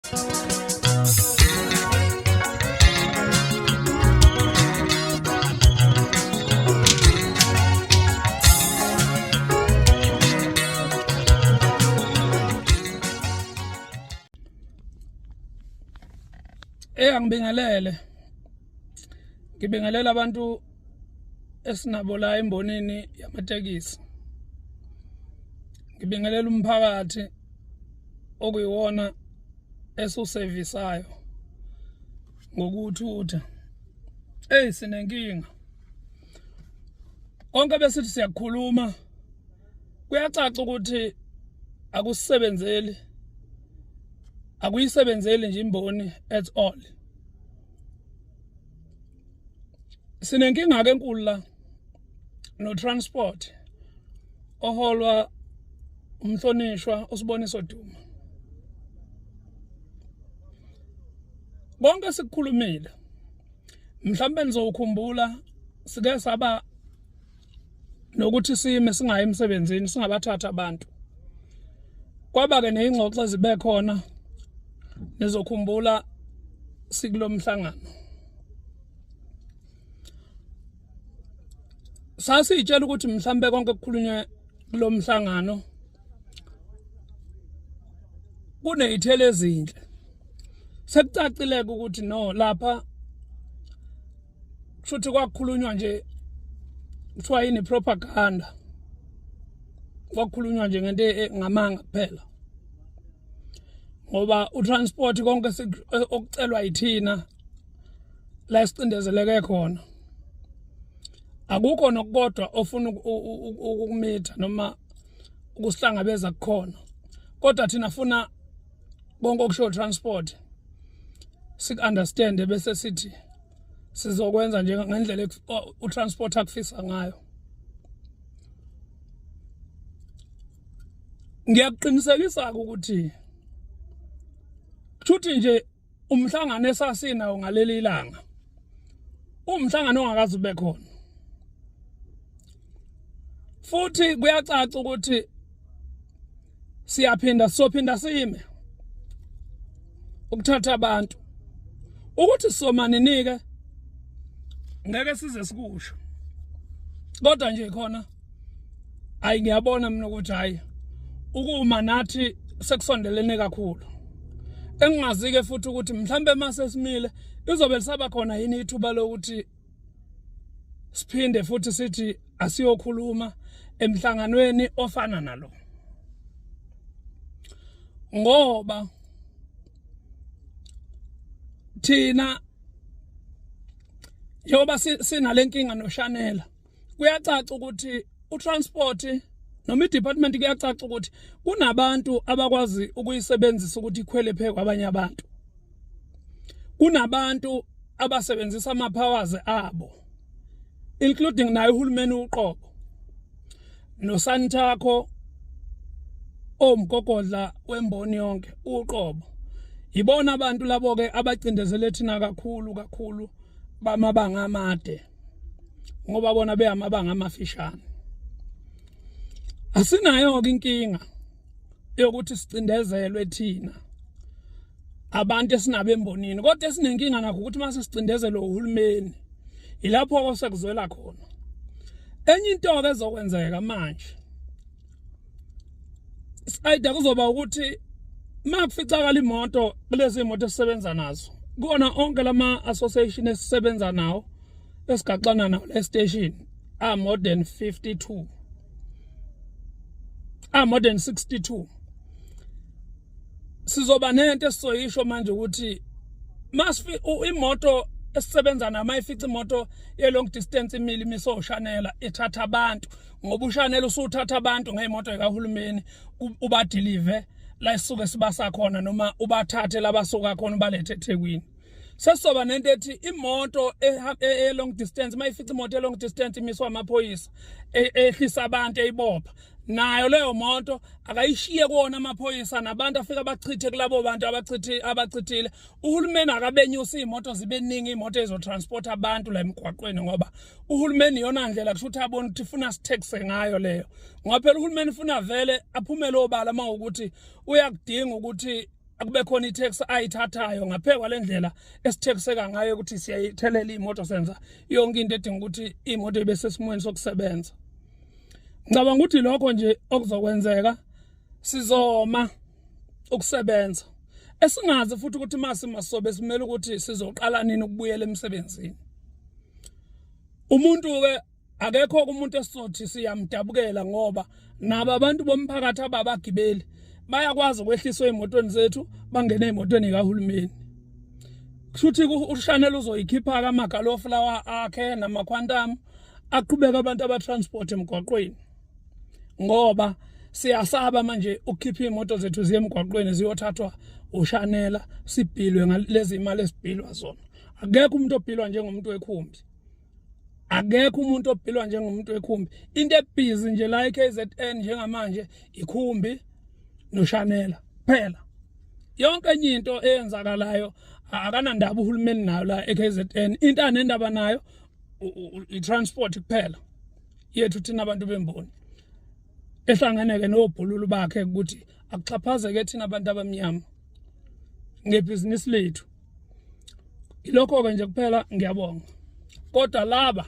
Eh angibingelele. Ngibingelela abantu esinabo la embonini yamatekisi. Ngibingelela umphakathi okuyiwona esiwusevisayo ngokuthutha. Ey sinenkinga. Konke besithi siyakhuluma kuyacaca ukuthi akusebenzeli akuyisebenzeli nje imboni at all. Sinenkinga ke enkulu la no transport oholwa umhlonishwa uSiboniso Duma. Konke sikukhulumile mhlawumbe nizokhumbula sike saba nokuthi sime singayi emsebenzini singabathatha abantu. Kwaba ke nezingxoxo ezibe khona nizokhumbula sikulomhlangano. Sasitshela ukuthi mhlambe konke kukhulunywe kulomhlangano kunezithelo ezinhle. Sekucacile ukuthi no lapha kushuthi kwakukhulunywa nje kuthiwa yini propaganda, kwakukhulunywa nje ngento ngamanga kuphela, ngoba utransport konke okucelwa yithina la esicindezeleke khona akukho nokukodwa ofuna ukukumitha noma ukusihlangabeza kukhona, kodwa thina funa konke okusho transport siku-understand bese sithi sizokwenza nje ngendlela utransport akufisa ngayo. Ngiyakuqinisekisa ukuthi kushuthi nje umhlangano esasinawo ngaleli langa umhlangano ongakaze ube khona, futhi kuyacaca ukuthi siyaphinda sophinda sime ukuthatha abantu ukuthi sizomaninike ngeke size sikusho, kodwa nje khona hayi ngiyabona mina ukuthi hayi ukuma nathi sekusondelene kakhulu. Engingazi-ke futhi ukuthi mhlambe mase simile izobe lisaba khona yini ithuba lokuthi siphinde futhi sithi asiyokhuluma emhlanganweni ofana nalo, ngoba thina njengoba sinalenkinga noshanela kuyacaca ukuthi utransport noma i-department kuyacaca ukuthi kunabantu abakwazi ukuyisebenzisa ukuthi ikhwele phe kwabanye abantu, kunabantu abasebenzisa ama-powers abo including naye uhulumeni uqobo noSantaco omgogodla wemboni yonke uqobo. Yibona abantu labo ke abacindezele thina kakhulu kakhulu bamabanga amade, ngoba bona beyamabanga amafishane. Asinayo ke inkinga yokuthi sicindezelwe thina abantu esinabo embonini, kodwa esinenkinga nakho ukuthi mase sicindezelwe uhulumeni ilapho sekuzwela khona. Enye into ke ezokwenzeka manje sayida kuzoba ukuthi makuficakala imoto kulezi imoto esisebenza nazo kuona onke lama association esisebenza nawo esigaxana nawo le station are more than 52 are more than 62. Sizoba nento esizoyisho manje ukuthi masifi imoto esisebenza nayo mayifica imoto ye long distance imile imiso oshanela ithatha abantu, ngoba ushanela usuthatha abantu ngeimoto ekahulumeni ubadeliver la isuke sibasa khona noma ubathathe labasuka khona ubalethe eThekwini. Sesizoba nento ethi imoto e long distance mayifica imoto e long distance imiswa amaphoyisa ehlisa abantu eyibopha, nayo leyo moto akayishiye kuwona amaphoyisa nabantu afika bachithe kulabo bantu abachithe abachithile. Uhulumeni akabenyusa iy'moto zibe ningi iy'moto ezotransport abantu la emgwaqweni, ngoba uhulumeni iyona ndlela kusho ukuthi abone ukuthi ufuna sithekise ngayo leyo, ngoba phela uhulumeni ufuna vele aphumele obala uma ukuthi uyakudinga ukuthi Akube khona i-tax ayithathayo ngaphe kwalendlela esithekiseka ngayo ukuthi siyayithelela imoto, senza yonke into edinga ukuthi imoto ibe sesimweni sokusebenza. Ngicabanga ukuthi lokho nje okuzokwenzeka, sizoma ukusebenza, esingazi futhi ukuthi masi masobe simele ukuthi sizoqala nini ukubuyela emsebenzini. Umuntu ke, akekho umuntu esizothi siyamdabukela, ngoba nabo abantu bomphakathi ababagibeli bayakwazi ukwehliswa ezimotweni zethu, bangene ezimotweni kahulumeni. Kushuthi uShanel uzoyikhipha amagalofu lawa akhe nama-Quantum, aqhubeka abantu abatransport emgwaqweni, ngoba siyasaba manje ukukhipha iy'moto zethu ziye emgwaqweni ziyothathwa ushanela, sibhilwe ngalezi imali esibhilwa zona. Akekho umuntu obhilwa njengomuntu wekhumbi, akekho umuntu obhilwa njengomuntu wekhumbi. Into ebhizi nje la eKZN njengamanje ikhumbi noshanela kuphela. Yonke enye into eyenzakalayo akanandaba uhulumeni nayo la eKZN. Into anendaba nayo i-transport kuphela yethu thina abantu bemboni, ehlangene-ke nobhululu bakhe ukuthi akuxhaphazeke thina abantu abamnyama ngebhizinisi lethu. Ilokho-ke nje kuphela, ngiyabonga. Kodwa laba